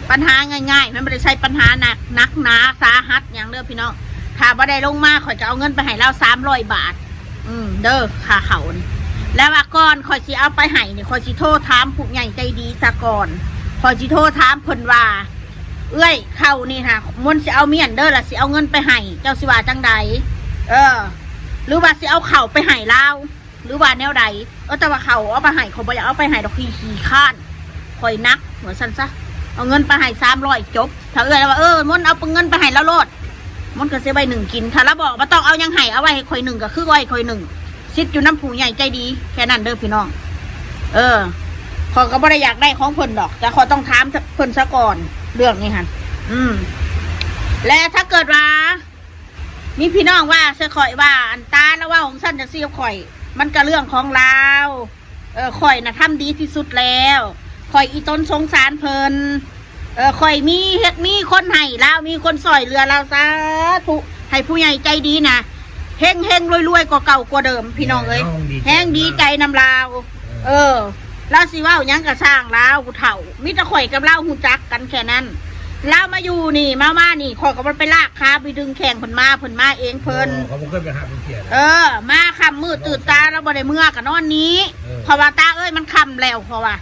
ປັນຫາງ່າຍໆ ມັນບໍ່ໄດ້ໃຊ້ປັນຫາໜັກ ໜັກໜາສາຫັດຫຍັງເດີພີ່ນ້ອງ. ຖ້າບໍ່ໄດ້ລົງມາ ຂ້ອຍຈະເອົາເງິນໄປໃຫ້ລາວສາມຮ້ອຍບາດ ອືມ ເດີ ຄ່າເຂົ້ານີ້. ແລ້ວວ່າກ່ອນຂ້ອຍຊິເອົາໄປໃຫ້ນີ້ ຂ້ອຍຊິໂທຖາມຜູ້ໃຫຍ່ໃຈດີຊະກ່ອນ. ຂ້ອຍຊິໂທຖາມເພິ່ນວ່າ ເອື້ອຍ ເຂົ້ານີ້ຫາ ມັນຊິເອົາມ້ຽນເດີ ລະຊິເອົາເງິນໄປໃຫ້ ເຈົ້າຊິວ່າຈັ່ງໃດ? ເອີ ຫຼືວ່າຊິເອົາເຂົ້າໄປໃຫ້ລາວ ຫຼືວ່າແນວໃດ? ເອີ ແຕ່ວ່າເຂົ້າເອົາໄປໃຫ້ ຂ້ອຍບໍ່ຢາກເອົາໄປໃຫ້ດອກ ຂີ້ ຂີ້ຄ້ານ ຂ້ອຍໜັກ ວ່າຊັ້ນຊະ. ເອົາເງິນໄປໃຫ້ສາມຮ້ອຍ ຈົບ. ຖ້າເອື້ອຍລາວວ່າ ເອີ ມົນເອົາເງິນໄປໃຫ້ລາວໂລດ ມົນກໍຊິໄວ້ໜຶ້ງກິນ. ຖ້າລາວບອກວ່າຕ້ອງເອົາຫຍັງໃຫ້ ເອົາໄວ້ໃຫ້ຂ້ອຍໜຶ້ງ ກໍຄືໄວ້ຂ້ອຍໜຶ້ງ. ສິດຢູ່ນຳຜູ້ໃຫຍ່ໃຈດີ ແຄ່ນັ້ນເດີພີ່ນ້ອງ. ເອີ ຂ້ອຍກໍບໍ່ໄດ້ຢາກໄດ້ຂອງເພິ່ນດອກ ແຕ່ຂ້ອຍຕ້ອງຖາມເພິ່ນຊະກ່ອນ ເລື່ອງນີ້ຫັ້ນ. ອືມ ແລະ ຖ້າເກີດວ່າ ມີພີ່ນ້ອງວ່າໃສ່ຂ້ອຍວ່າ ອັນຕາລາວເວົ້າຈັ່ງຊັ້ນຈັ່ງຊີ້ກັບຂ້ອຍ ມັນກໍເລື່ອງຂອງລາວ. ເອີ ຂ້ອຍນະທຳດີທີ່ສຸດແລ້ວ ຂ້ອຍອີຕົນສົງສານເພິ່ນ. ເອີ ຂ້ອຍມີເຮັດ ມີຄົນໃຫ້ລາວ ມີຄົນຊ່ອຍເຫຼືອລາວ. ສາທຸ ໃຫ້ຜູ້ໃຫຍ່ໃຈດີນະ ເຮັງໆ ລວຍໆ ກວ່າເກົ່າກວ່າເດີມ ພີ່ນ້ອງເອີຍ. ແຮງດີໃຈນຳລາວ. ເອີ ລາວຊິເວົ້າຫຍັງກໍຊ່າງລາວ ຜູ້ເຖົ້າ. ມີແຕ່ຂ້ອຍກັບລາວຮູ້ຈັກກັນແຄ່ນັ້ນ. ລາວມາຢູ່ນີ້ ມາ ມານີ້ ຂ້ອຍກໍບໍ່ໄປລາກຂາໄປດຶງແຂ້ງເພິ່ນມາ ເພິ່ນມາເອງເພິ່ນ. ເອີ ມາຄ່ຳມືດຕື່ນຕາ ລາວບໍ່ໄດ້ເມືອກໍນອນນີ້. ເອີ ເພາະວ່າ ຕາເອີຍ ມັນຄ່ຳແລ້ວ ເພາະວ່າ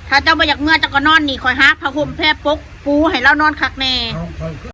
ຖ້າເຈົ້າບໍ່ຢາກເມືອ ເຈົ້າກໍນອນນີ້ ຂ້ອຍຫາຜ້າຫົ່ມແພປົກປູໃຫ້ລາວນອນຄັກແນ່.